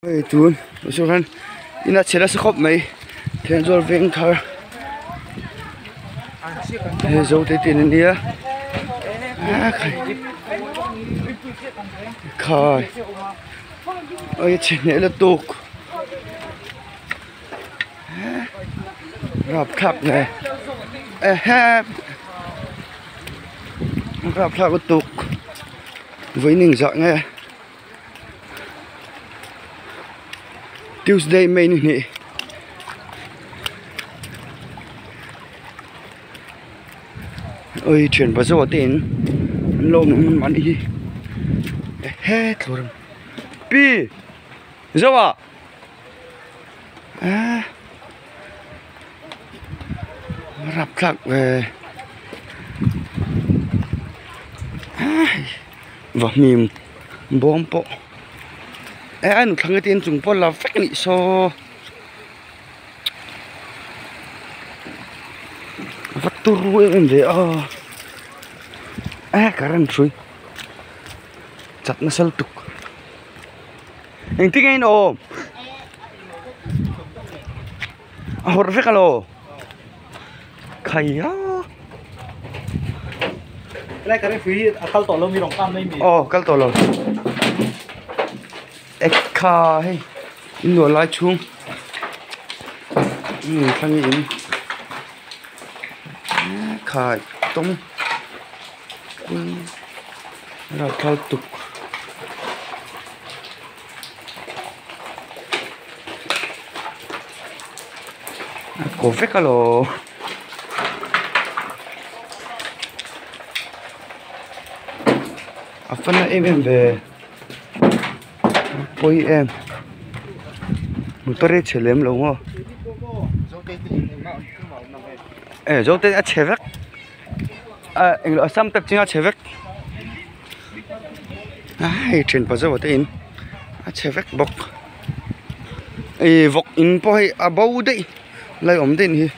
Hei tun saw khan in a chhe nasa khawp mai Thenzawl veng thar hei zo te te in ania a khai khai a chhe hneh lutuk rapthlak nge ehe rapthlak lutuk vawiin engzah nge. Tuesday May ni hnih oi thian pa zawh te in an lo awm an hi ehe thlawr pi zawh ah ah rapthlak ve ah. Vahmim bawm pawh eh a nuthlang te inchung pawh la vek anih saw va turu em em ve a eh current hrui chat nasa lutuk engtin nge in awm a hawrh vek alaw. Khaia Lai ka referee a kal tawh lo mi rawn kam mai mi. Aw kal tawh lo. Ekha hei in luah lai chhung um thlang in khai tawng ralthal tuk. A ko vek alaw a fan na em em ve pawi em motor hi a chhe lem lo maw eh zo te a chhe vek ah englo a sam tep chinga chhe vek hei thian pa zauh te in a chhe vek bawk ih vawk in pawh hei a bo daih lai awm daih a ni hi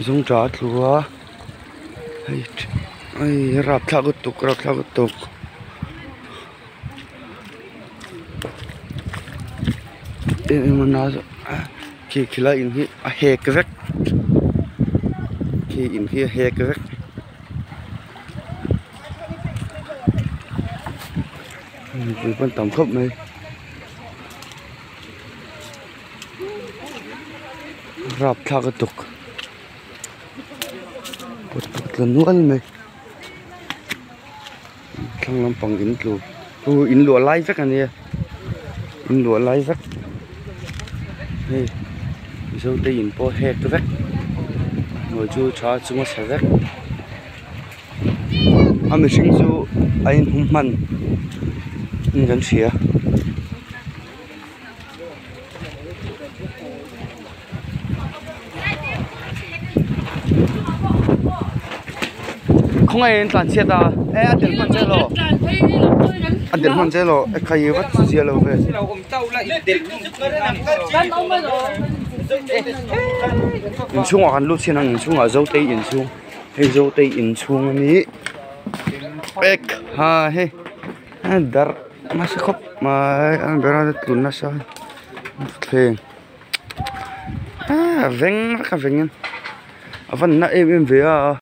zungtah a tlu a hei hei rapthlak lutuk rapthlak lutuk eng emaw na khi khilai in hi a hek vek khi in hi a hek vek. Mipui pawn tam khawp mai rapthlak a tuk pawt pawt la nual mai thlang lampang in tlu chu in luah lai vek ania in luah lai vek hei mizo te in pawh hek vek hnuai chu tha chunga chhe vek. A mihring chu a inhum hman in kan hria. Khawngaih in tlan chhiat a e a tel hman che law a tel hman che law e khai vat zia lo ve. Inchhungah kan lut chhin ang inchhungah Zotei inchhung. Hei Zotei inchhung a ni ek ha hei a darh nasa khawp mai a ber a tlun nasa thleng ah veng vek a veng in a van na em em ve a.